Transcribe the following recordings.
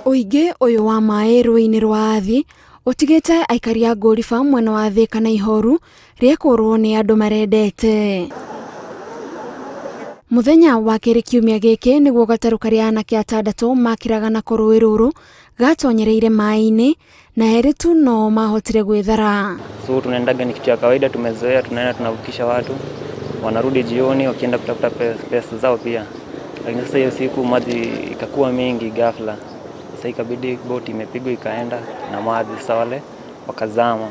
Ũingĩ ũyũ wa maĩ rũĩ-inĩ rwa Athi ũtigĩte aikari a Ngũriba mwena wa Thĩka na ihoru rĩa kũrwo nĩ andũ marendete. Mũthenya wa kerĩ kiumia gĩkĩ nĩguo gatarũ karĩa anake atandatũ makĩraga nako rũĩ rũrũ gatonyereire maĩ-inĩ na erĩ tu no mahotire gwĩthara. So tunaendaga ni kitu ya kawaida, tumezoea, tunaenda tunavukisha watu, wanarudi jioni wakienda kutafuta pesa zao pia. Lakini sasa hiyo siku maji ikakuwa mingi ghafla, sasa ikabidi boti imepigwa ikaenda na maji, sasa wale wakazama.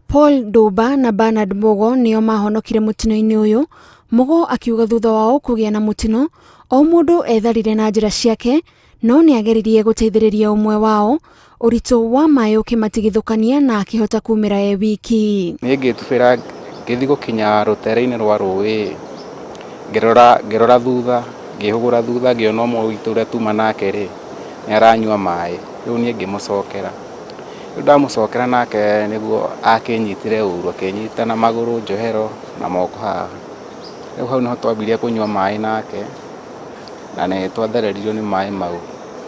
Paul Nduba na Bernard Mugo nĩo mahonokire mũtino-inĩ ũyũ. Mugo akiuga thutha wao kũgĩa na mũtino, o mũndũ etharire na njĩra ciake, no nĩageririe gũteithĩrĩria ũmwe wao, ũritũ wa maĩ ũkĩmatigithũkania na akĩhota kumĩra e wiki. Niĩ ngĩtubĩra ngĩthiĩ gũkinya rũtere-inĩ rwa rũĩ, ngĩrora ngĩrora thutha, ngĩhũgũra thutha ngĩona ũmwe witũ ũrĩa tuma nake rĩ, nĩ aranyua maĩ, rĩu niĩ ngĩmũcokera. Rĩu ndamũcokera nake nĩguo akĩnyitire ũru, akĩnyita na magũrũ njohero na moko haha. Rĩu hau nĩho twambirie kũnyua maĩ nake, na nĩ twathereririo nĩ maĩ mau.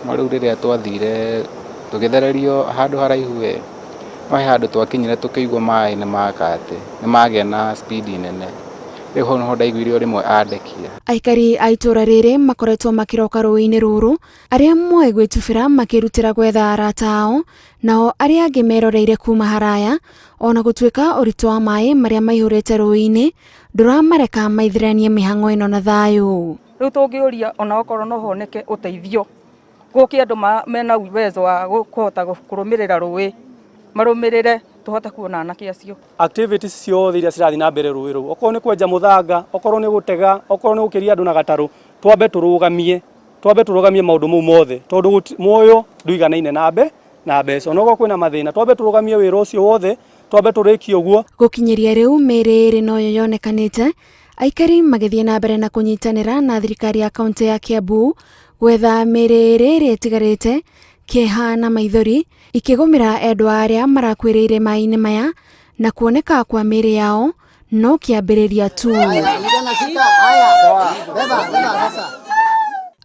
No rĩu rĩrĩa twathire tũgĩthererio handũ haraihu ĩ, no he handũ twakinyire tũkĩigua maĩ nĩ maka atĩ, nĩ magĩa na speed nene. Rĩu hau nĩho ndaiguire o rĩmwe andekia. Aikari a itũra rĩrĩ makoretwo makĩroka rũĩ-inĩ rũrũ, arĩa moĩ gwĩtubĩra makĩrutĩra gwetha arata ao, nao arĩa angĩ meroreire kuma haraya, ona gũtuĩka ũritũ wa maĩ marĩa maihũrĩte rũĩ-inĩ ndũramareka maithĩranie mĩhang'o ĩno na thayũ. Rĩu tũngĩũria ona okorwo no honeke ũteithio gũke andũ mena uwezo wa kũhota kũrũmĩrĩra rũĩ, marũmĩrĩre tũhote kuona anake acio. Activities ciothe iria cirathiĩ na mbere rũĩ rũu, okorwo nĩ kwenja mũthanga, okorwo nĩ gũtega, okorwo nĩ gũkĩria andũ na gatarũ, twambe tũrũgamie maũndũ mau mothe, tondũ muoyo ndũiganaine na mbeca. Onokorwo kwĩna mathĩna, twambe tũrũgamie wĩra ũcio wothe, twambe tũrĩkie ũguo. Gũkinyĩria rĩu mĩĩrĩ ĩrĩ noyo yonekanĩte, aikari magĩthiĩ na mbere na kũnyitanĩra na thirikari ya kaunti ya Kiambu gwetha mĩĩrĩ ĩrĩ ĩrĩa ĩtigarĩte. Kĩeha na maithori ikĩgũmĩra endwa arĩa marakuĩrĩire maĩ-inĩ maya, na kuoneka kwa mĩĩrĩ yao no kĩambĩrĩria tu.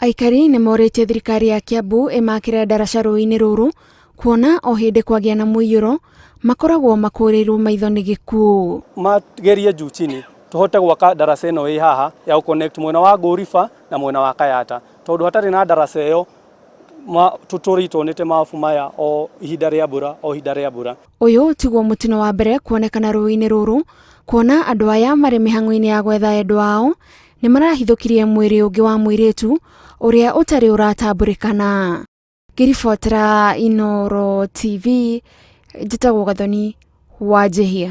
Aikari nĩ morĩtie thirikari ya Kiambu ĩmakĩre ndaraca rũĩ-inĩ rũrũ, kuona o hĩndĩ kwagĩa na mũiyũro makoragwo makũrĩirwo maitho nĩ gĩkuũ. Magerie juu chini tuhote gwaka ndaraca ĩno ĩ haha ya gũ-connect mwena wa Ngũriba na mwena wa Kayata, tondũ hatarĩ na ndaraca ĩyo tũtũrĩtwo nĩ mababu maya o ihinda rĩa mbura, o ihinda rĩa mbura. Ũyũ tiguo mũtino wa mbere kuonekana rũĩ-inĩ rũrũ, kuona andũ aya marĩ mĩhang'o-inĩ ya gwetha endwa ao nĩ marahithũkirie mwĩrĩ ũngĩ wa mũirĩtu ũrĩa ũtarĩ ũratambũrĩkana. Ngĩribotera Inooro TV, njĩtagwo Gathoni Wanjihia.